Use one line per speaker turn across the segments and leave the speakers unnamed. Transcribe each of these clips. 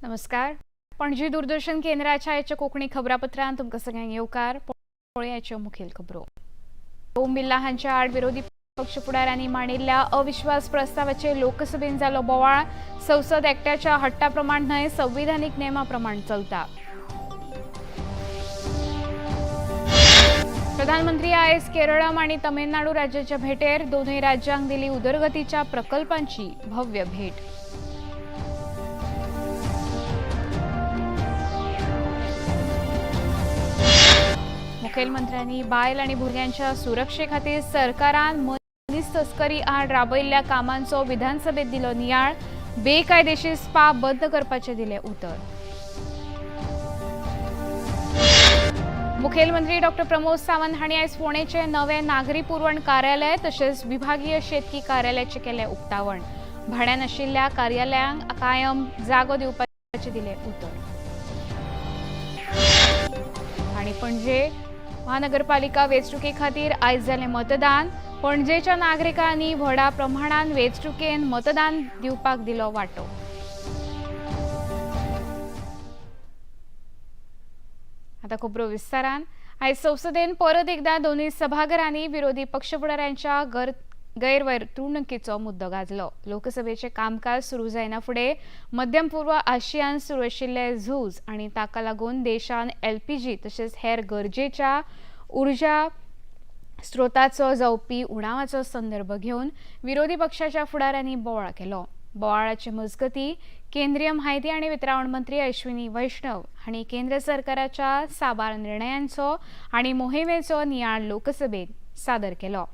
नमस्कार. पणजी दूरदर्शन केंद्राच्या आयच्या कोंकणी खबरापत्रांत तुमकां सगळ्यांक येवकार. पळयाच्यो मुखेल खबरो. ओम बिर्ला हांच्या आड विरोधी पक्ष फुडाऱ्यांनी मांडिल्ल्या अविश्वास प्रस्तावाचेर लोकसभेन जालो बोवाळ. संसद एकट्याच्या हट्टा प्रमाण न्हय, संविधानीक नेमा प्रमाण चलता. प्रधानमंत्री आयज केरळम आणि तमिळनाडू राज्याच्या भेटेर. दोनूय राज्यांक दिली उदरगतीच्या प्रकल्पांची भव्य भेट. मुखेलमंत्र्यांनी बायल आणि भुरग्यांच्या सुरक्षे खातीर सरकारान मनीस तस्करी आड राबयल्ल्या कामांचो विधानसभेत दिलो नियाळ. बेकायदेशीर स्पा बंद करपाचें दिलें उतर. मुखेलमंत्री डॉक्टर प्रमोद सावंत हांणी आयज फोंडेचे नवे नागरी पुरवण कार्यालय तशेंच विभागीय शेतकी कार्यालयाचें केलें उक्तावण. भाड्यान आशिल्ल्या कार्यालयांक कायम जागो दिवपाचें दिलें उतर. आणि पणजे महानगरपालिका वेंचणुके खातीर आयज जालें मतदान. पणजेच्या नागरिकांनी व्हडा प्रमाणान वेंचणुकेन मतदान दिवपाक दिलो वांटो. आता खबरो विस्तारान. आयज संसदेन परत एकदा दोनूय सभाघरांनी विरोधी पक्ष फुडाऱ्यांच्या गैरवर्तणुकीचो मुद्दो गाजलो. लोकसभेचें कामकाज सुरू जायना फुडें मध्यम पूर्व आशियांत सुरू आशिल्लें झूज आनी ताका लागून देशान एलपीजी तशेंच हेर गरजेच्या उर्जा स्रोताचो जावपी उणावाचो संदर्भ घेवन विरोधी पक्षाच्या फुडाऱ्यांनी बोवाळ केलो. बोवाळाचे मजगती केंद्रीय म्हायती आनी वितरावण मंत्री अश्विनी वैष्णव हांणी केंद्र सरकाराच्या साबार निर्णयांचो आनी मोहिमेचो नियाळ लोकसभेत सादर केलो.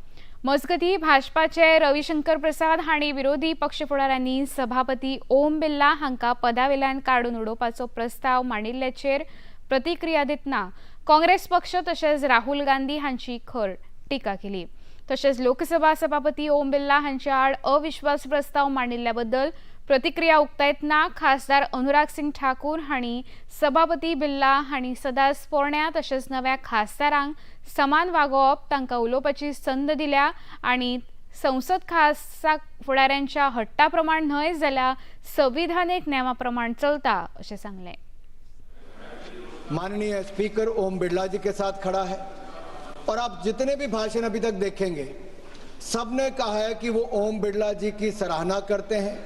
मजगती भाजपाचे रविशंकर प्रसाद हांणी विरोधी पक्ष फुडाऱ्यांनी सभापती ओम बिर्ला हांकां पदावेल्यान काडून उडोवपाचो प्रस्ताव मांडिल्ल्याचेर प्रतिक्रिया दितना काँग्रेस पक्ष तशेंच राहुल गांधी हांची खर टिका केली. तशेंच लोकसभा सभापती ओम बिर्ला हांच्या आड अविश्वास प्रस्ताव मांडिल्ल्या बद्दल प्रतिक्रिया उक्तायतना खासदार अनुराग सिंग ठाकूर हांणी सभापती बिर्ला हांणी सदांच पोरण्या तशेंच नव्या खासदारांक समान वागोवप, तांकां उलोवपाची संद दिल्या आनी संसद खासा फुडाऱ्यांच्या हट्टा प्रमाण न्हय जाल्यार संविधानीक नेमा प्रमाण चलता अशें सांगलें.
माननीय स्पीकर ओम बिरला जी के साथ खड़ा है और आप जितने भी भाषण अभी तक देखेंगे सबने कहा है कि वो ओम बिरला जी की सराहना करते हैं,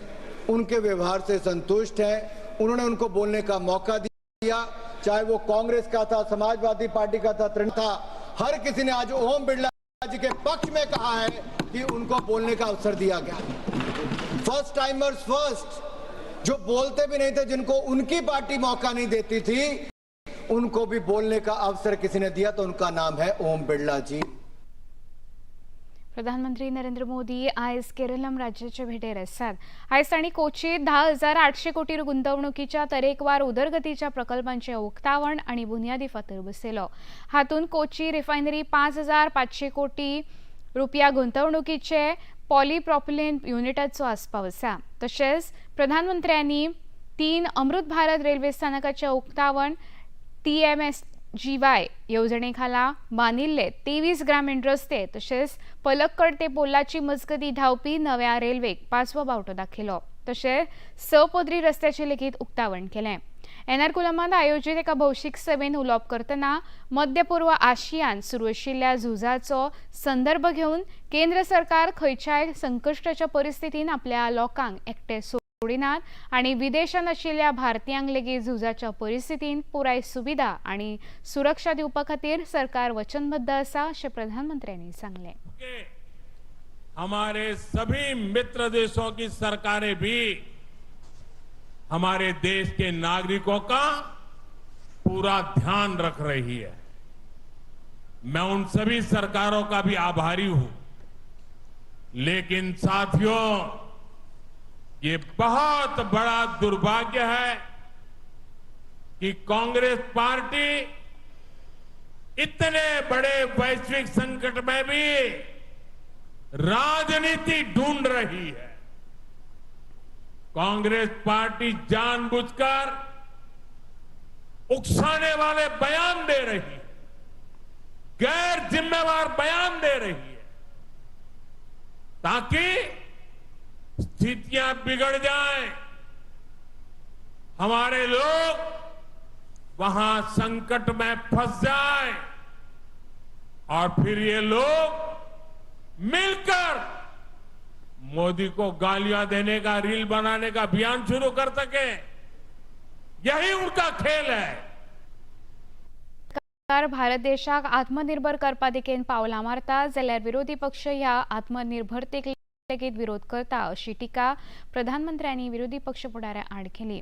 उनके व्यवहार से संतुष्ट हैं, उन्होंने उनको बोलने का मौका दिया, चाहे वो कांग्रेस का था, समाजवादी पार्टी का था, तृणमूल था, हर किसी ने आज ओम बिरला जी के पक्ष में कहा है कि उनको बोलने का अवसर दिया गया। फर्स्ट टाइमर्स फर्स्ट, जो बोलते भी नहीं थे, जिनको उनकी पार्टी मौका नहीं देती थी, उनको भी बोलने का अवसर किसी ने दिया तो उनका नाम है ओम बिरला जी।
प्रधानमंत्री नरेंद्र मोदी आयज केरळम राज्याचे भेटेर आसात. आयज तांणी कोचीत 10,800 कोटी गुंतवणुकीच्या तरेकवार उदरगतीच्या प्रकल्पांचें उक्तावण आनी बुन्यादी फातर बसयलो. हातूंत कोची रिफायनरी 5,500 कोटी रुपया गुंतवणुकीचे पॉलिप्रॉपिलिन युनिटाचो आस्पाव आसा. तशेंच प्रधानमंत्र्यांनी 3 अमृत भारत रेल्वे स्थानकाचें उक्तावण, TMSGY येवजणे खाला बांदिल्ले 23 ग्रामीण रस्ते तशेंच पलक्कड ते पोल्लाची मजगती धांवपी नव्या रेल्वेक 5वो बावटो दाखयलो. तशेंच 6 पदरी रस्त्याचें लेगीत उक्तावण केलें. एर्नाकुलमांत आयोजीत एका भौशीक सभेन उलोवप करतना मध्य पूर्व आशियांत सुरू आशिल्ल्या झुजाचो संदर्भ घेवन केंद्र सरकार खंयच्याय संकश्टाच्या परिस्थितीन आपल्या लोकांक एकटे सोडिनात आनी विदेशांत आशिल्ल्या भारतीयांक लेगीत झुजाच्या परिस्थितीन पुराय सुविधा आनी सुरक्षा दिवपा खातीर सरकार वचनबद्ध आसा अशें प्रधानमंत्र्यांनी सांगलें.
हमारे सभी मित्र देशों की सरकारें भी हमारे देश के नागरिकों का पूरा ध्यान रख रही है। मैं उन सभी सरकारों का भी आभारी हूं। लेकिन साथियों, ये बहुत बड़ा दुर्भाग्य है कि कांग्रेस पार्टी इतने बड़े वैश्विक संकट में भी राजनीति ढूंढ रही है। कांग्रेस पार्टी जानबूझकर उकसाने वाले बयान दे रही है, गैर जिम्मेवार बयान दे रही है, ताकि स्थितियां बिगड़ जाएं, हमारे लोग वहां संकट में फंस जाएं और फिर ये लोग मिलकर मोदी को गालियां देने का, रील बनाने का अभियान शुरू कर सके। यही उनका खेल है।
सरकार भारत देशाक आत्मनिर्भर करपा दिकेन पावलां मारता जाल्यार विरोधी पक्ष ह्या आत्मनिर्भरतेक लेगीत विरोध करता अशी टिका प्रधानमंत्र्यांनी विरोधी पक्ष फुडाऱ्यां आड केली।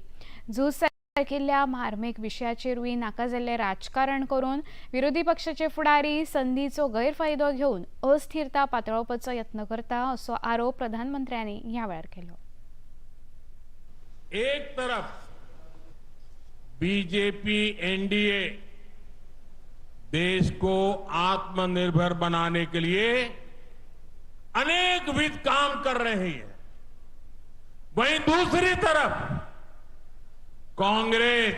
झूज सारकिल्ल्या मार्मीक विशयाचेरूय नाका जाल्लें राजकारण करून विरोधी पक्षाचे फुडारी संदीचो गैरफायदो घेवन अस्थिरता पातळोवपाचो यत्न करता असो आरोप प्रधानमंत्र्यांनी ह्या वेळार केलो।
एक तरफ बीजेपी एनडीए देश को आत्मनिर्भर बनाने के लिए अनेक विध काम कर रही है, वहीं दूसरी तरफ कांग्रेस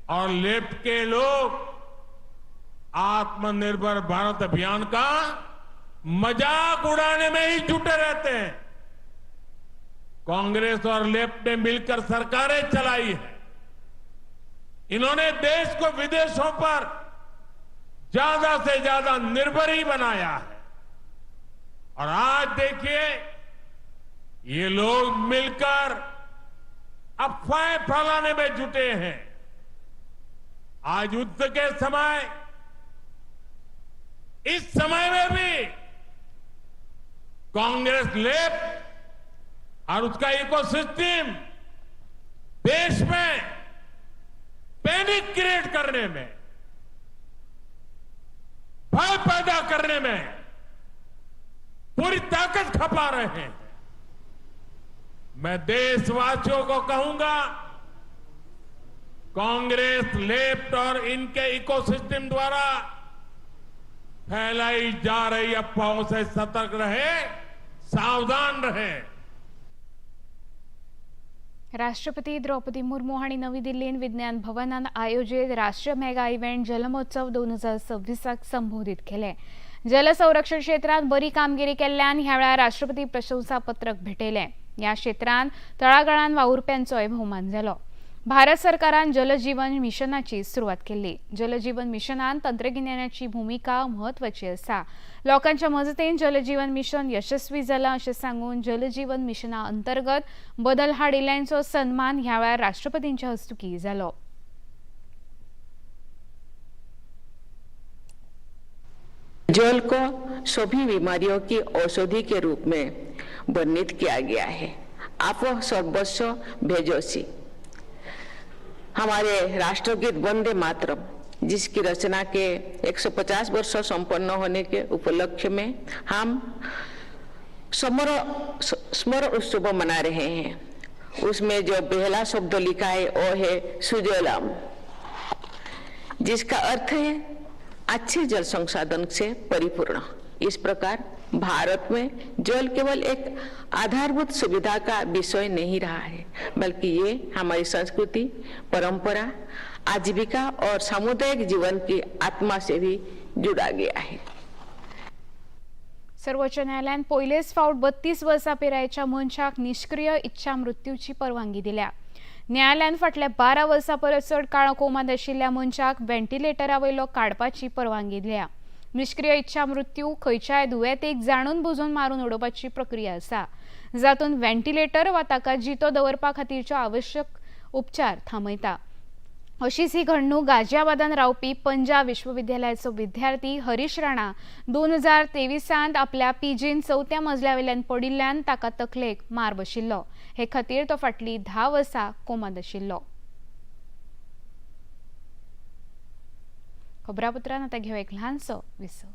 और लेफ्ट के लोग आत्मनिर्भर भारत अभियान का मजाक उड़ाने में ही जुटे रहते हैं। कांग्रेस और लेफ्ट ने मिलकर सरकारें चलाई है। इन्होंने देश को विदेशों पर ज्यादा से ज्यादा निर्भर ही बनाया है और आज देखिए ये लोग मिलकर अफवाहें फैलाने में जुटे हैं। आज युद्ध के समय, इस समय में भी कांग्रेस लेफ्ट और उसका इकोसिस्टम देश में पैनिक क्रिएट करने में, भय पैदा करने में पूरी ताकत खपा रहे हैं। मैं देशवासियों को कहूंगा, कांग्रेस लेफ्ट और इनके इकोसिस्टम द्वारा फैलाई जा रही अफवाहों से सतर्क रहे, सावधान रहे।
राष्ट्रपती द्रौपदी मुर्मू हांणी नवी दिल्लीन विज्ञान भवनान आयोजित राष्ट्रीय मेगा इव्हेंट जलमहोत्सव 2026 संबोधित केले। जल संरक्षण क्षेत्रांत बरी कामगिरी केल्ल्यान ह्या वेळार राष्ट्रपती प्रशंसा पत्रक भेटयलें। ह्या क्षेत्रांत तळागाळान वावुरप्यांचोय भोवमान जालो। भारत सरकारान जलजीवन मिशनाची सुरवात केल्ली। जलजीवन मिशनान तंत्रगिन्यानाची भुमिका म्हत्वाची आसा। लोकांच्या मजतीन जलजीवन मिशन यशस्वी जालां अशें सांगून जलजीवन मिशना अंतर्गत बदल हाडिल्ल्यांचो सन्मान ह्या वेळार राष्ट्रपतींच्या हस्तुकीं जालो।
जल को सभी बीमारियों की औषधि के रूप में वर्णित किया गया है। आपो सर्वस्व भेजोसी। हमारे राष्ट्रगीत वंदे मातरम, जिसकी रचना के 150 वर्ष संपन्न होने के उपलक्ष्य में हम स्मरण उत्सव मना रहे हैं, उसमें जो पहला शब्द लिखा है वो है सुजलाम, जिसका अर्थ है अच्छे जल संसाधन से परिपूर्ण। इस प्रकार भारत में जल केवल एक आधारभूत सुविधा का विषय नहीं रहा है, बल्कि ये हमारी संस्कृति, परंपरा, आजीविका और सामुदायिक जीवन की आत्मा से भी जुड़ा गया है।
सर्वोच्च न्यायालयान पयलेच फावट 32 वर्सां पिरायेच्या मनशाक निष्क्रिय इच्छा मृत्यूची परवानगी दिल्या। न्यायालयान फाटल्या 12 वर्सां परस चड काळ कोमांत आशिल्ल्या मनशाक व्हेंटिलेटरा वयलो काडपाची परवानगी दिल्या। निष्क्रिय इच्छा मृत्यू खंयच्याय दुयेंतीक जाणून बुजून मारून उडोवपाची प्रक्रिया आसा, जातून व्हेंटिलेटर वा ताका जितो दवरपा खातीरच्यो आवश्यक उपचार थांबयता। अशीच ही घडणूक गाजियाबादान रावपी पंजाब विश्वविद्यालयाचो विद्यार्थी हरीश राणा 2023 आपल्या पीजीन 4थ्या मजल्या वयल्यान पडिल्ल्यान ताका तकलेक मार बशिल्लो। हे खातीर तो फाटलीं 10 वर्सां कोमांत आशिल्लो। खबरापत्रान आतां घेवया एक ल्हानसो विसव।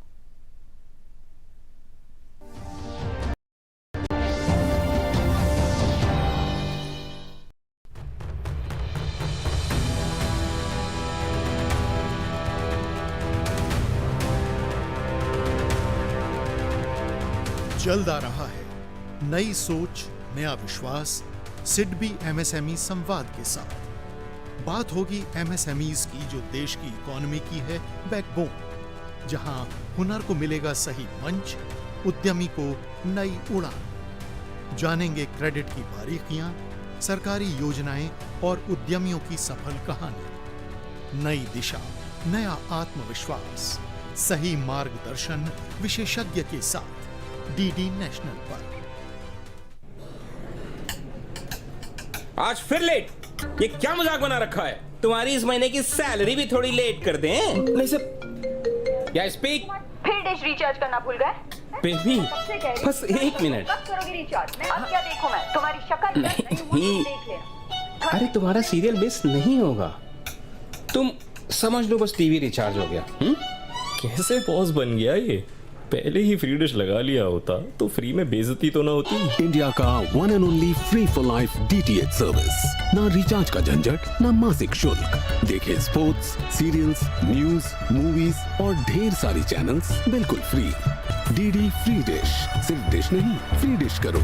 जल्द आ रहा है नई सोच, नया विश्वास, सिडबी एमएसएमई संवाद के साथ। बात होगी एमएसएमईज की, जो देश की इकोनॉमी की है बैकबोन, जहां हुनर को मिलेगा सही मंच, उद्यमी को नई उड़ान। जानेंगे क्रेडिट की बारीकियां, सरकारी योजनाएं और उद्यमियों की सफल कहानियां। नई दिशा, नया आत्मविश्वास, सही मार्गदर्शन विशेषज्ञ के साथ डीडी नेशनल पर।
आज फिर लेट? ये क्या मजाक बना रखा है? तुम्हारी इस महीने की सैलरी भी थोड़ी लेट कर दें? नहीं सर, या स्पीक।
फिर डिश रिचार्ज करना भूल गए?
बेबी,
कब से कह रही
बस
हूँ।
एक मिनट।
कब करोगी रिचार्ज? मैं अब क्या देखूं, मैं तुम्हारी शक्ल
नहीं।
नहीं देख लेना।
अरे, तुम्हारा सीरियल मिस नहीं होगा, तुम समझ लो, बस टीवी रिचार्ज हो गया, हम्म?
कैसे बॉस बन गया ये? पहले ही फ्री डिश लगा लिया होता तो फ्री में बेइज्जती तो ना होती।
इंडिया का one and only free for life DTH service। ना रिचार्ज का झंझट, ना मासिक शुल्क। देखें स्पोर्ट्स, सीरियल्स, न्यूज, मूवीज और ढेर सारी चैनल्स बिल्कुल फ्री। डीडी फ्री डिश, सिर्फ डिश नहीं, फ्री डिश करो।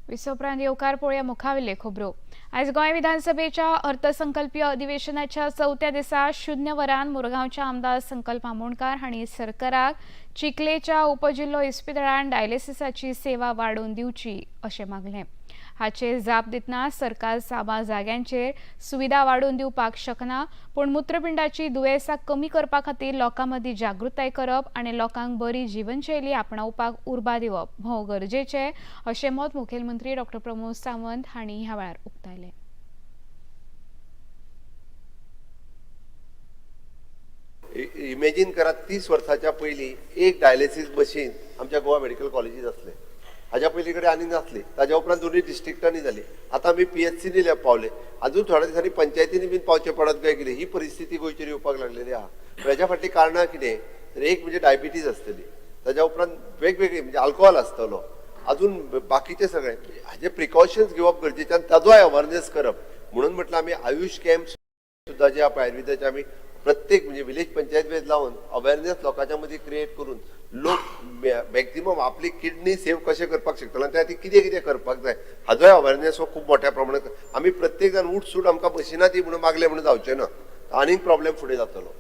विसोपरांत येवकार पळोवया मुखावेले खबरो। आयज गोंय विधानसभेच्या अर्थसंकल्पीय अधिवेशनाच्या चवथ्या दिसा शून्य वरान मुरगांवच्या आमदार संकल्प आमोणकार हांणी सरकाराक चिखलेच्या उपजिल्लो इस्पितळान डायलिसिसाची सेवा वाडोवन दिवची अशें मागलें। हाचेर जाप दितना सरकार साबार जाग्यांचेर सुविधा वाडोवन दिवपाक शकना, पूण मूत्रपिंडाची दुयेंसां कमी करपा खातीर लोकां मदीं जागृताय करप आनी लोकांक बरी जिवनशैली आपणावपाक उर्बा दिवप भोव गरजेचें अशें मत मुखेलमंत्री डॉक्टर प्रमोद सावंत हांणी ह्या वेळार उक्तायलें।
इमेजीन करात, 30 वर्साच्या पयलीं एक डायलिसीस मशीन आमच्या गोवा मेडिकल कॉलेजीत आसलें। हाज्या पयलीं कडेन आनी नासली। ताज्या उपरांत दोनूय डिस्ट्रिक्टांनी जाली। आतां आमी पीएचसीनी पावले, अजून थोड्या दिसांनी पंचायतींनी बीन पावचें पडत काय कितें, ही परिस्थिती गोंयचेर येवपाक लागलेली आहा। पूण हेज्या फाटलीं कारणां कितें तर एक म्हणजे डायबिटीज आसतली, ताज्या उपरांत वेगवेगळी म्हणजे अल्कोहोल आसतलो, अजून बाकीचे सगळे हाजे प्रिकॉशन्स घेवप गरजेचें आनी ताजोय अवेरनेस करप। म्हणून म्हटलं आमी आयुष कॅम्प सुद्दां जे आयुर्वेदाचे आमी प्रत्येक म्हणजे विलेज पंचायत वेज लावन अवेरनेस लोकांच्या मदीं क्रिएट करून लोक मॅक्झिमम आपली किडनी सेव कशें करपाक शकतले आनी त्या खातीर कितें कितें करपाक जाय हाजोय अवेरनेस हो खूब मोठ्या प्रमाणात। आमी प्रत्येक जाण उठसूट आमकां मशिनां दी म्हणून मागले म्हणून जावचें ना, आनीक प्रॉब्लेम फुडें जातलो।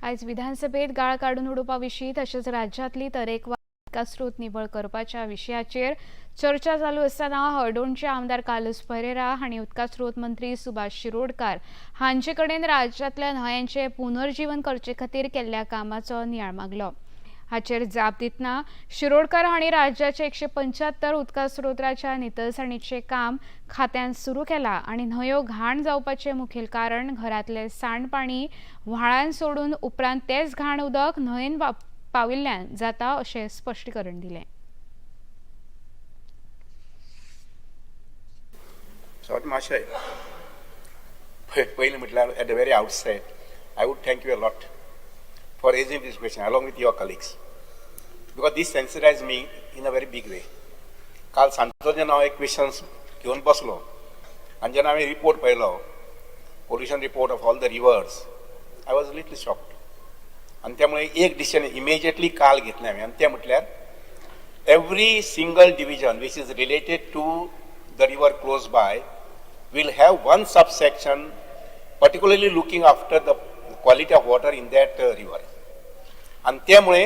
आयज विधानसभेत गाळ काडून उडोवपा विशीं तशेंच राज्यांतली तरेकवार उदका स्रोत निवळ करपाच्या विशयाचेर चर्चा चालू आसतना हळदोणचे आमदार कार्लुस परेरा हांणी उदका स्रोत मंत्री सुभाष शिरोडकार हांचे कडेन राज्यांतल्या न्हंयांचें पुनर्जीवन करचे खातीर केल्ल्या कामाचो नियाळ मागलो। हाचेर जाप दितना शिरोडकर हांणी राज्याचे 175 उदका स्रोताच्या नितळसाणीचें काम खात्यान सुरू केलां आनी न्हंयो घाण जावपाचें मुखेल कारण घरांतलें सांडपाणी व्हाळान सोडून उपरांत तेच घाण उदक न्हंयेन पाविल्ल्यान जाता अशें स्पश्टीकरण दिलें।
सो मातशें पयलीं म्हटल्यार, at the very outset I would thank you a lot for raising this question along with your colleagues, because this sensitize me in a very big way. काल सांजचो जेन्ना हांव एक क्वेश्चन्स घेवन बसलो आनी जेन्ना हांवें रिपोर्ट पळयलो, pollution report of all the rivers, I was little shocked. आनी त्यामुळे एक डिसिजन इमिजिएटली काल घेतलें हांवें आनी तें म्हटल्यार every single division which is related to the river close by will have one subsection particularly looking after the quality of water in that river. आनी त्यामुळे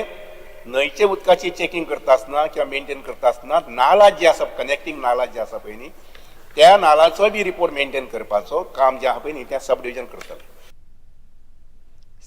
न्हंयचे उदकाची चेकिंग करता आसतना किंवा मेंटेन करता आसतना नाला जी आसा, कनेक्टींग नाला जे आसा पळय न्ही, त्या नालाचोय बी रिपोर्ट मेंटेन करपाचो काम जें आहा पळय न्ही, तें सब डिविजन करतलें।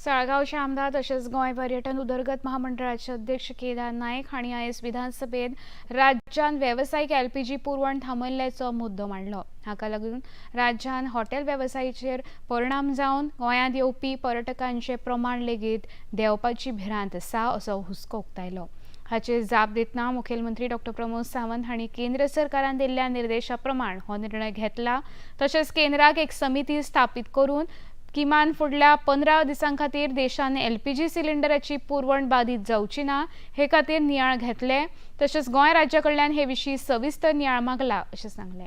साळगांवचे आमदार तशेंच गोंय पर्यटन उदरगत महामंडळाचे अध्यक्ष केदार नायक हांणी आयज विधानसभेत राज्यान वेवसायीक एलपीजी पुरवण थांबयल्ल्याचो मुद्दो मांडलो। हाका लागून राज्यान हॉटेल वेवसायाचेर परिणाम जावन गोंयांत येवपी पर्यटकांचें प्रमाण लेगीत देंवपाची भिरांत आसा असो हुस्को उक्तायलो। हाचेर जाप दितना मुखेलमंत्री डॉक्टर प्रमोद सावंत हांणी केंद्र सरकारान दिल्ल्या निर्देशा प्रमाण हो निर्णय घेतला, तशेंच केंद्राक एक समिती स्थापीत करून किमान फुडल्या 15 दिसां खातीर देशान एलपीजी सिलिंडराची पुरवण बादीत जावची ना हे खातीर नियाळ घेतले, तशेंच गोंय राज्या कडल्यान हे विशीं सविस्तर नियाळ मागला अशें सांगलें।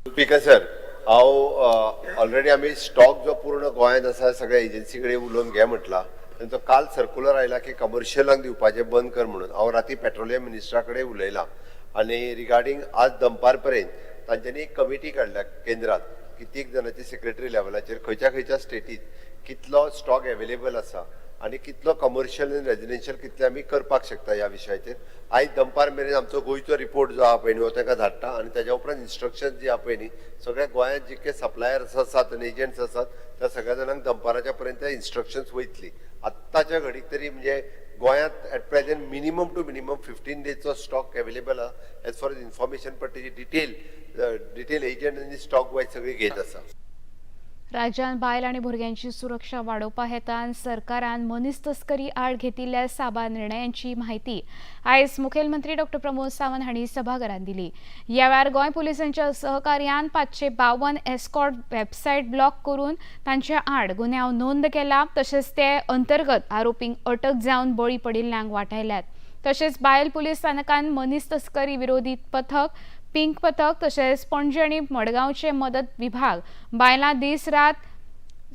स्पीकर सर, हांव ऑलरेडी आमी स्टॉक जो पूर्ण गोंयांत आसा सगळ्या एजन्सी कडेन उलोवन घे म्हटला। तेंचो काल सर्कुलर आयला की कमर्शियलांक दिवपाचें बंद कर म्हणून। हांव राती पेट्रोलियम मिनिस्टरा कडेन उलयलां आनी रिगार्डींग आज दनपार पर्यंत तांच्यांनी एक कमिटी काडल्या केंद्रात। की तीग जाणांची सेक्रेटरी लेवलाचेर खंयच्या खंयच्या स्टेटीत कितलो स्टॉक एवेलेबल आसा आनी कितलो कमर्शियल आनी रेजिडेन्शियल कितले आमी करपाक शकता ह्या विशयाचेर. आयज दनपार मेरेन आमचो गोंयचो रिपोर्ट जो आहा पळय न्ही हो तांकां धाडटा आनी ताज्या उपरांत इन्स्ट्रक्शन जी आहा पळय न्ही सगळ्या गोंयांत जितके सप्लायर्स आसात आनी एजंट्स आसात त्या सगळ्या जाणांक दनपाराच्या पर्यंत इन्स्ट्रक्शन्स वयतली. आत्ताच्या घडीक तरी म्हणजे गोंयांत at present minimum to minimum 15 डेजचो stock available आहा एज फार एज इन्फॉर्मेशन, पण तेजी डिटेल डिटेल एजंट आनी स्टॉक वायज सगळी घेत आसा.
राज्यांत बायल आनी भुरग्यांची सुरक्षा वाडोवपा हेतान सरकारान मनीस तस्करी आड घेतिल्ल्या साबार निर्णयांची म्हायती आयज मुखेलमंत्री डॉ प्रमोद सावंत हांणी सभाघरांत दिली. ह्या वेळार गोंय पुलिसांच्या सहकार्यान 552 एस्कॉर्ट वेबसायट ब्लॉक करून तांचे आड गुन्यांव नोंद केला. तशेंच ते अंतर्गत आरोपींक अटक जावन बळी पडिल्ल्यांक वाटायल्यात. तशेंच बायल पुलीस स्थानकान मनीस तस्करी विरोधी पथक, पिंक पथक तशेंच पणजे आनी मडगांवचे मदत विभाग बायलां दीस रात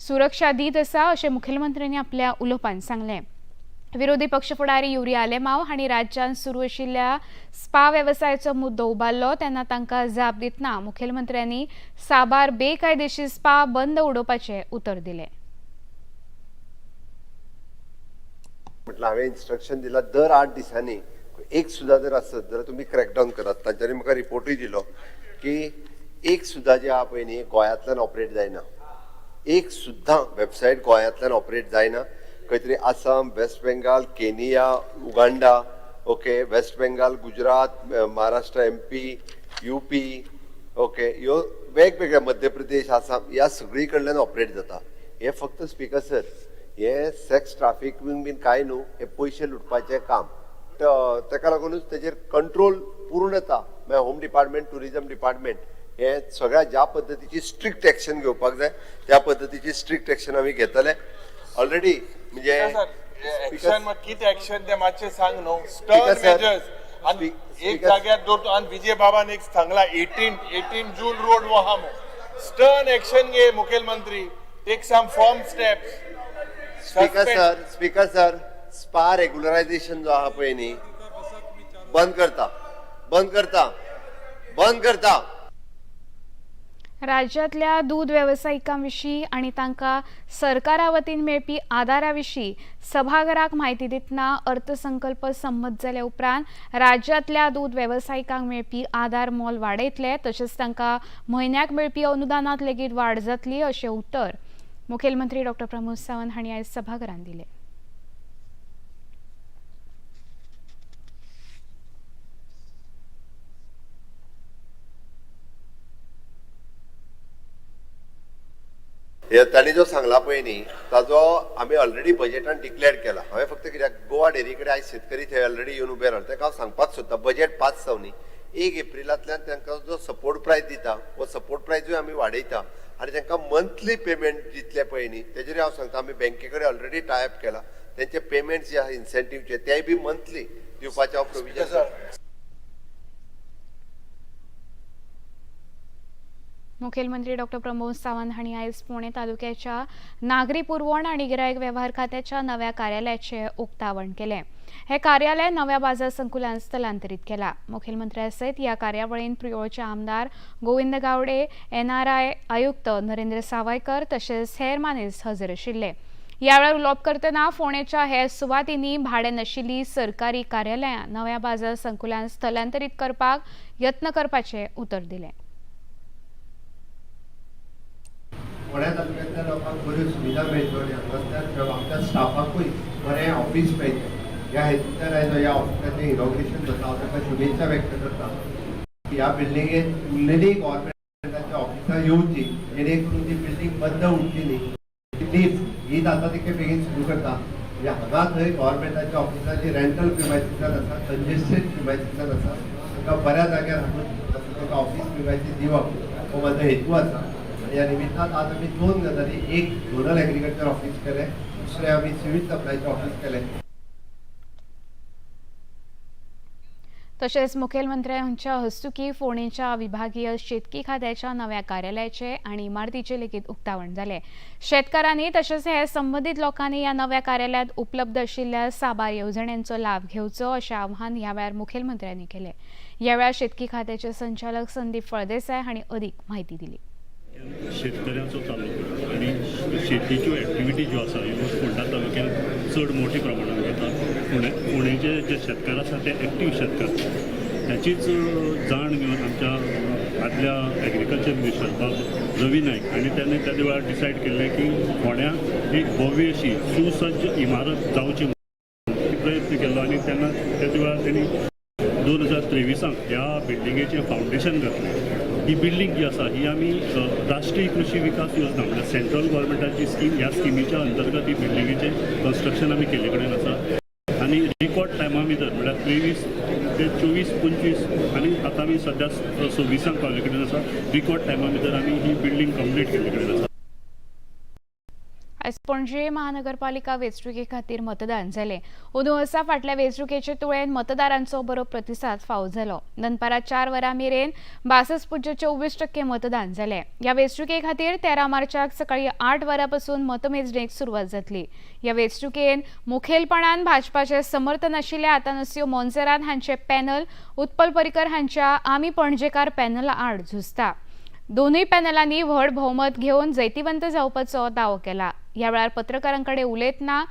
सुरक्षा दीत आसा अशें मुखेलमंत्र्यांनी आपल्या उलोवपान सांगलें. विरोधी पक्ष फुडारी युरी आलेमाव हांणी राज्यांत सुरू आशिल्ल्या स्पा वेवसायाचो मुद्दो उबारलो तेन्ना तांकां जाप दितना मुखेलमंत्र्यांनी साबार बेकायदेशीर स्पा बंद उडोवपाचें उतर दिलें.
म्हटलं हांवें इन्स्ट्रक्शन दिलां दर 8 दिसांनी एक सुद्दां जर आसत जाल्यार तुमी क्रॅकडावन करात. तांच्यांनी म्हाका रिपोर्टूय दिलो की एक सुद्दां जे आहा पळय न्ही गोंयांतल्यान ऑपरेट जायना, एक सुद्दां वेबसायट गोंयांतल्यान ऑपरेट जायना. खंय तरी Assam, West Bengal, Kenya, Uganda, okay, West Bengal, Gujarat, Maharashtra, MP, UP, okay, ह्यो वेगवेगळ्या मध्य प्रदेश, आसाम ह्या सगळी कडल्यान ऑपरेट जाता. हे फक्त स्पिकर सर हे सेक्स ट्राफिकींग बीन कांय न्हू, हे पयशे लुटपाचें काम. ताका लागूनच तेजेर कंट्रोल पूर्णता म्हळ्यार होम डिपार्टमेंट, टुरिजम डिपार्टमेंट हे सगळ्या ज्या पद्दतीची स्ट्रिक्ट एक्शन घेवपाक जाय त्या पद्दतीची स्ट्रिक्ट एक्शन आमी घेतले ऑलरेडी. म्हणजे
एक्शन कितें एक्शन तें मातशें सांग न्हू. स्टर्न मेजर्स आनी एक जाग्यार दवरतो. आनी विजय बाबान एक सांगला 18 जून रोड आहा मू. स्टर्न एक्शन घे मुखेलमंत्री, take some firm steps.
Speaker sir, speaker sir, spa regularisation जो आहा पळय न्ही बंद करता, बंद करता, बंद करता.
राज्यांतल्या दूद वेवसायिकां विशीं आनी तांकां सरकारा वतीन मेळपी आदारा विशीं सभाघराक म्हायती दितना अर्थसंकल्प संमत जाल्या उपरांत राज्यांतल्या दूद वेवसायिकांक मेळपी आदार मोल वाडयतले, तशेंच तांकां म्हयन्याक मेळपी अनुदानांत लेगीत वाड जातली अशें उतर मुखेलमंत्री डॉ प्रमोद सावंत हांणी आयज सभाघरांत दिलें.
तांणी जो सांगला पळय न्ही ताजो आमी ऑलरेडी बजेटान डिक्लेअर केला. हांवें फक्त कित्याक गोवा डेअरी कडेन आयज शेतकरी थंय ऑलरेडी येवन उबे रावले तांकां हांव सांगपाक सोदता बजेट पास जावनी 1 एप्रिलांतल्यान तांकां जो सपोर्ट प्रायस दिता हो सपोर्ट प्रायजूय आमी वाडयता आनी तांकां मंथली पेमेंट दितले पळय न्ही तेजेर हांव सांगता आमी बँके कडेन ऑलरेडी टायप केला. तेंचे पेमेंट जे आहा इन्सेंटिवचे तेय बी मंथली दिवपाचें हांव प्रोविजन करता.
मुखेलमंत्री डॉ प्रमोद सावंत हांणी आयज पुणे तालुक्याच्या नागरी पुरवण आनी गिरायक वेव्हार खात्याच्या नव्या कार्यालयाचें उक्तावण केलें. हे कार्यालय नव्या बाजार संकुलान स्थलांतरीत केला. मुखेलमंत्र्या सयत ह्या कार्यावळीन प्रियोळचे आमदार गोविंद गावडे, NRI आयुक्त नरेंद्र सावयकर तशेंच हेर मानेस्त हजर आशिल्ले. ह्या वेळार उलोवप करतना फोंडेच्या हेर सुवातींनी भाडें नाशिल्ली सरकारी कार्यालयां नव्या बाजार संकुलान स्थलांतरीत करपाक यत्न करपाचें उतर दिलें.
फोंड्या तालुक्यांतल्या लोकांक बऱ्यो सुविधा मेळच्यो आनी हांगासर आमच्या स्टाफाकूय बरें ऑफिस मेळचें ह्या हेतूंतल्यान आयज ह्या ऑफिसाचें इनॉग्रेशन जाता. हांव ताका शुभेच्छा व्यक्त करता. ह्या बिल्डिंगेंत उरलेली गव्हर्मेंटाच्या ऑफिसां येवची जेणे करून ती बिल्डींग बंद उरची न्ही. लिफ्ट ही जाता तितके बेगीन सुरू करता. म्हणजे हांगा थंय गव्हर्मेंटाच्या ऑफिसां जी रेंटल प्रिमायसिसान आसा, कंजेस्टेड प्रिमायसिसान आसा, तांकां बऱ्या जाग्यार हाडून तांकां ऑफिस प्रिमायसीस दिवप हो म्हाजो हेतू आसा. ह्या निमित्तान आज आमी 2 गजाली, एक झोनल एग्रीकल्चर ऑफिस केलें, दुसरें आमी सिवील सप्लायचें ऑफिस केलें.
तशेंच मुखेलमंत्र्यांच्या हस्तुकीं फोंडेच्या विभागीय शेतकी खात्याच्या नव्या कार्यालयाचें आनी इमारतीचें लेगीत उक्तावण जालें. शेतकारांनी तशेंच हेर संबंदीत लोकांनी ह्या नव्या कार्यालयांत उपलब्ध आशिल्ल्या साबार येवजण्यांचो लाव घेवचो अशें आवाहन ह्या वेळार मुखेलमंत्र्यांनी केलें. ह्या वेळार शेतकी खात्याचे संचालक संदीप फळदेसाय हांणी अदीक म्हायती दिली.
शेतकऱ्यांचो तालुको आनी शेतीच्यो एक्टिविटी ज्यो आसा ह्यो फोंडा तालुक्यांत चड मोठ्या प्रमाणात जाता. फोंडेचे जे शेतकार आसा ते एक्टीव शेतकार, हाचीच जाण घेवन आमच्या आदल्या एग्रीकल्चर मिनिस्टर बाब रवी नायक हांणी तेन्ना त्या वेळार डिसायड केल्लें की फोंड्यां एक भव्य अशी सुसज्ज इमारत जावची म्हणून प्रयत्न केल्लो आनी तेन्ना त्याच वेळार तेणी 2023 ह्या बिल्डिंगेचें फावंडेशन घातलें. ही बिल्डींग जी आसा ही आमी राष्ट्रीय कृषी विकास योजना म्हणल्यार सेंट्रल गव्हर्मेंटाची स्कीम, ह्या स्किमीच्या अंतर्गत ही बिल्डिंगेचें कन्स्ट्रक्शन आमी केल्ले कडेन आसा आनी रिकॉर्ड टायमा भितर म्हणल्यार 23 ते 24 25 आनी आतां आमी सद्या 26 पावले कडेन आसा. रिकॉर्ड टायमा भितर आमी ही बिल्डींग कंप्लीट केल्ले कडेन आसा.
आयज पणजे महानगरपालिका वेंचणुके खातीर मतदान जालें. अंदू वर्सा फाटल्या वेंचणुकेचे तुळेन मतदारांचो बरो प्रतिसाद फावो जालो. दनपारां 4 वरां मेरेन 62.24% मतदान जालें. ह्या वेंचणुके खातीर 13 मार्चाक सकाळीं 8 वरां पसून मतमेजणेक सुरवात जातली. ह्या वेंचणुकेन मुखेलपणान भाजपाचे समर्थन आशिल्ल्या आतानासियो मोन्सेरात हांचे पॅनल उत्पल पर्रीकर हांच्या आमी पणजेकार पॅनला आड झुजता. दोनूय पॅनलांनी व्हड भोवमत घेवन जैतिवंत जावपाचो दावो केला. ह्या वेळार पत्रकारां कडेन उलयतना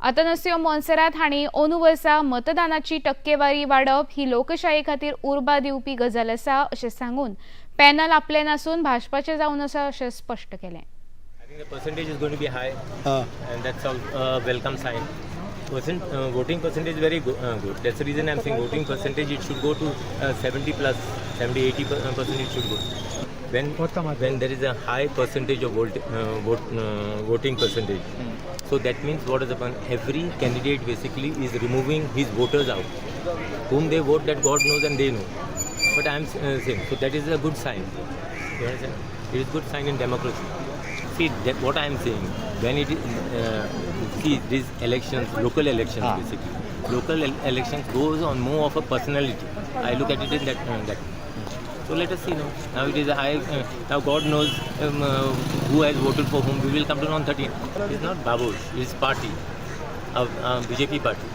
आतानासियो मोन्सेरात हांणी अंदू वर्सा मतदानाची टक्केवारी वाडप ही लोकशाये खातीर उर्बा दिवपी गजाल आसा अशें सांगून पॅनल आपलें नासून भाजपाचें जावन आसा अशें स्पश्ट केलें.
I think the percentage is going to be high, and that's all welcome sign. Voting percentage is very good. That's the reason I'm saying voting percentage, it should go to 70 plus, 70, 80 percent it should go. When there is a high percentage of voting percentage, so that means what is happening? Every candidate basically is removing his voters out. Whom they vote, that God knows and they know. But I am saying, so that is a good sign. You understand? It is good sign in democracy. See, that what I am saying, when it is, see these elections, local elections basically, local elections goes on more of a personality. I look at it in that. So let us see now. Now it is now God knows who has voted for whom. We will come to know on 13th. It is not Babush, it is party, BJP party.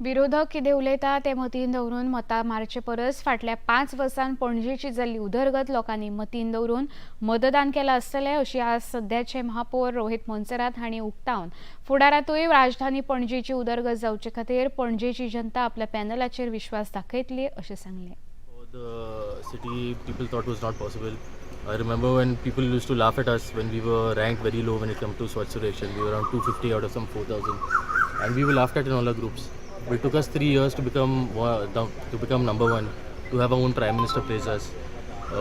विरोधक कितें उलयता ते मतीन दवरून मतां मारचे परस फाटल्या 5 वर्सां पणजेची जाल्ली उदरगत लोकांनी मतीन दवरून मतदान केलां आसतलें अशी आज सद्याचे महापौर रोहित मोन्सेरात हांणी उक्तावन फुडारांतूय राजधानी पणजेची उदरगत जावचे खातीर पणजेची जनता आपल्या पॅनलाचेर विश्वास दाखयतली अशें सांगलें.
The city people thought was not possible. I remember when people used to laugh at us when we were ranked very low when it came to Swachh Survekshan. We were around 250 out of some 4,000, and we were laughed at in all our groups. It took us 3 years to become number one, to have our own prime minister praise us.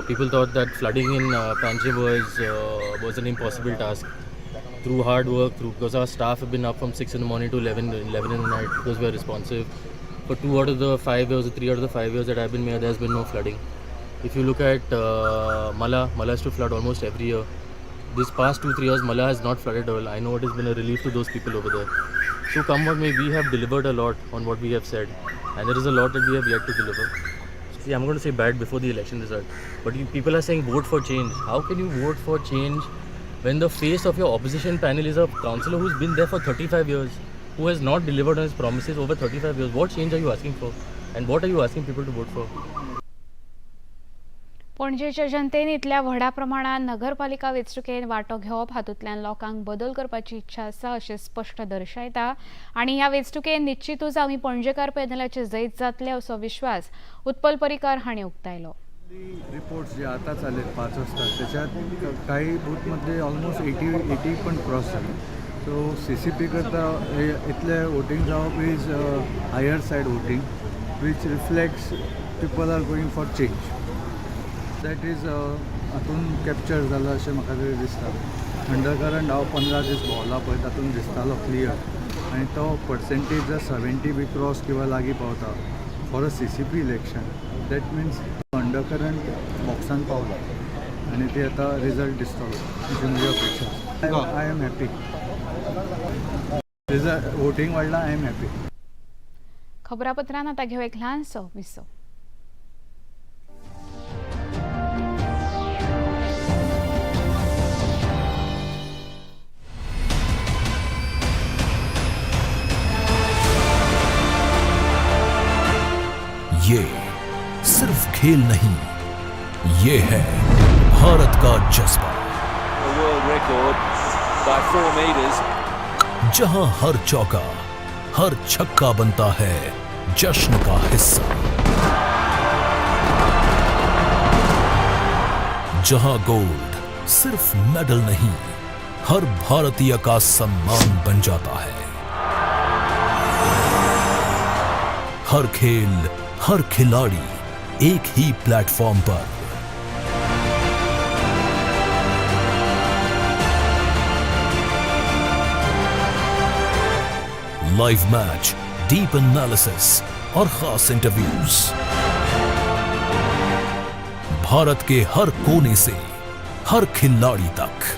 People thought that flooding in Panjim was an impossible task. Through hard work, because our staff have been up from 6 in the morning to 11 in the night because we are responsive. For 2 out of the 5 years, or 3 out of the 5 years that I've been mayor, there's been no flooding. If you look at Mala used to flood almost every year. This past 2-3 years, Mala has not flooded at all. I know it has been a relief to those people over there. So come what may, we have delivered a lot on what we have said, and there is a lot that we have yet to deliver. See, I'm going to say bad before the election result, but people are saying vote for change. How can you vote for change when the face of your opposition panel is a councillor who's been there for 35 years, who has not delivered on his promises over 35 years? What change are you asking for? And what are you asking people to vote for?
पणजेच्या जनतेन इतल्या व्हडा प्रमाणात नगरपालिका वेंचणुकेंत वांटो घेवप हातूंतल्यान लोकांक बदल करपाची इच्छा आसा अशें स्पश्ट दर्शयता आनी ह्या वेंचणुकेंत निश्चितूच आमी पणजेकार पॅनलाचे जैत जातले असो विश्वास उत्पल पर्रीकर हांणी उक्तायलो.
रिपोर्ट्स जे आता चालले 5 वाजता त्याच्यात काही बूथमध्ये ऑलमोस्ट 80 पण क्रॉस झाले. सो CCP करता इतले वोटिंग जावप is higher side voting which reflects people are going for change. That is हातून कॅप्चर जाला अशें म्हाका तरी दिसता. अंडरकरंट हांव 15 दीस भोंवला पळय तातूंत दिसतालो क्लियर आनी तो पर्सेंटेज जर 70 बी क्रॉस किंवा लागीं पावता for a CCP election, that means undercurrent बॉक्सान पावला आनी ते आतां रिजल्ट दिसतलो अशी म्हजी अपेक्षा. I am happy. Result voting वाडला, I am happy.
खबरापत्रान आतां घेवं एक ल्हानसो विसव.
ये सिर्फ खेल नहीं, ये है भारत का जज्बा,
world record by 4 meters.
जहां हर चौका, हर छक्का बनता है जश्न का हिस्सा, जहां गोल्ड सिर्फ मेडल नहीं, हर भारतीय का सम्मान बन जाता है। हर खेल, हर खिलाड़ी एक ही प्लेटफॉर्म पर। लाइव मैच, डीप एनालिसिस और खास इंटरव्यूज, भारत के हर कोने से हर खिलाड़ी तक,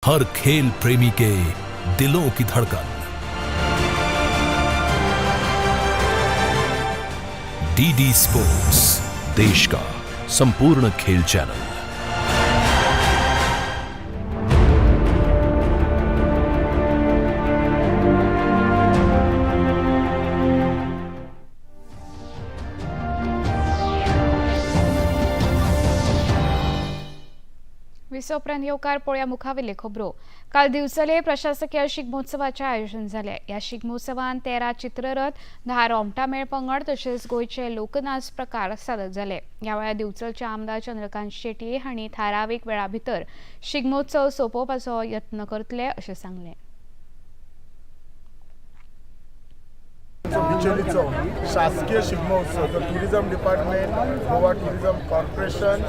हर खेल प्रेमी के दिलों की धड़कन। डीडी स्पोर्ट्स, देश का संपूर्ण खेल चैनल।
विसव उपरांत येवकार पळोवया मुखावेले खबरो. काल दिवचले प्रशासकीय शिगमोत्सवाचें आयोजन जालें. ह्या शिगमोत्सवान 13 चित्ररथ, 10 रोमटामेळ पंगड तशेंच गोंयचे लोकनाच प्रकार सादर जाले. ह्या वेळार दिवचलचे आमदार चंद्रकांत शेटये हांणी थारावीक वेळा भितर शिगमोत्सव सोंपोवपाचो यत्न करतले अशें सांगलें.
बिचोलीचो शासकीय शिगमोत्सव जो tourism department, Goa tourism corporation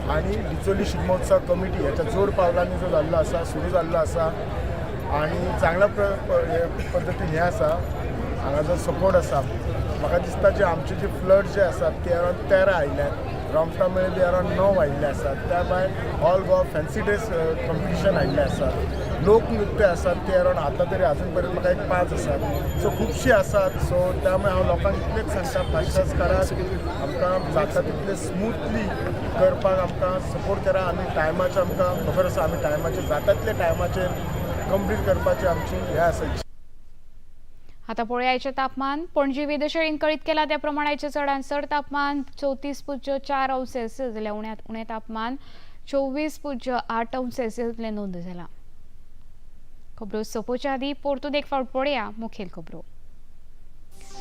आनी बिचोली शिगमोत्सव कमिटी ह्याच्या जोड पावलांनी जो जाल्लो आसा, सुरू जाल्लो आसा आनी चांगल्या पद्दतीन हें आसा. हांगा जो सपोर्ट आसा, म्हाका दिसता जे आमचे जे फ्लड जे आसात ते अरावंड 13 आयल्यात, रोमटामेळ बी अरावंड 9 आयिल्ले आसात. त्या भायर all Goa fancy dress competition आयिल्ले आसात, लोकनृत्य आसात ते अरावंड आतां तरी अजून पर्यंत म्हाका एक 5 आसात. सो खुबशीं आसात. सो त्यामुळे हांव लोकांक इतलेंच सांगता, भाशणास करात, आमकां जाता तितलें स्मुथली करपाक आमकां सपोर्ट करा. आमी टायमाचेर आमकां खबर आसा, आमी टायमाचेर जाता तितले टायमाचेर कंप्लीट करपाची आमची हें आसा.
आता पळोवया तापमान. पणजी वेधशाळेन कळीत केला त्या प्रमाणाचे चडांत चड तापमान 34.4 अंश सेल्सियस जाल्यार उण्यांत उणें तापमान 24.8 अंश सेल्सियस इतलें नोंद जाला. खबरो सोंपोवच्या आदीं परतून एक फावट पळोवया मुखेल खबरो.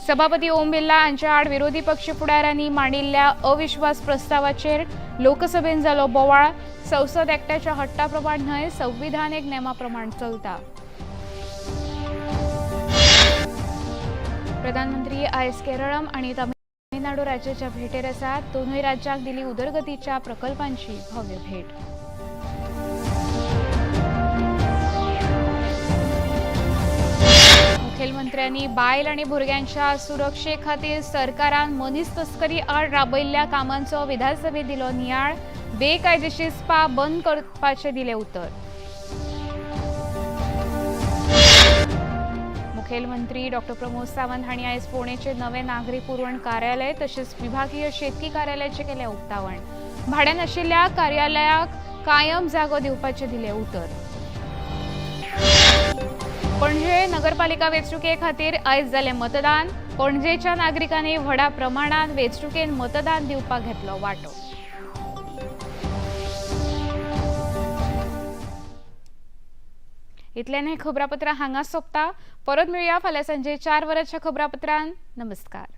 सभापती ओम बिर्ला हांच्या आड विरोधी पक्ष फुडाऱ्यांनी मांडिल्ल्या अविश्वास प्रस्तावाचेर लोकसभेन जालो बोवाळ. संसद एकट्याच्या हट्टा प्रमाण न्हय, संविधानीक नेमा प्रमाण चलता. प्रधानमंत्री आयज केरळम आनी तमिळनाडू राज्याच्या भेटेर आसात. दोनूय राज्यांक दिली उदरगतीच्या प्रकल्पांची भव्य भेट. मुखेलमंत्र्यांनी बायल आनी भुरग्यांच्या सुरक्षे खातीर सरकारान मनीस तस्करी आड राबयल्ल्या कामांचो विधानसभेत दिलो नियाळ. बेकायदेशीर स्पा बंद करपाचें दिलें उतर. मुखेलमंत्री डॉ प्रमोद सावंत हांणी आयज फोंडेचे नवे नागरी पुरवण कार्यालय तशेंच विभागीय शेतकी कार्यालयाचें केलें उक्तावण. भाड्यान आशिल्ल्या कार्यालयाक कायम जागो दिवपाचें दिलें उतर. पणजे नगरपालिका वेंचणुके खातीर आयज जालें मतदान. पणजेच्या नागरिकांनी व्हडा प्रमाणात वेंचणुकेन मतदान दिवपाक घेतलो वांटो. इतल्यान हें खबरापत्र हांगा सोंपता. परत मेळया फाल्यां सांजे 4 वरांच्या खबरापत्रान. नमस्कार.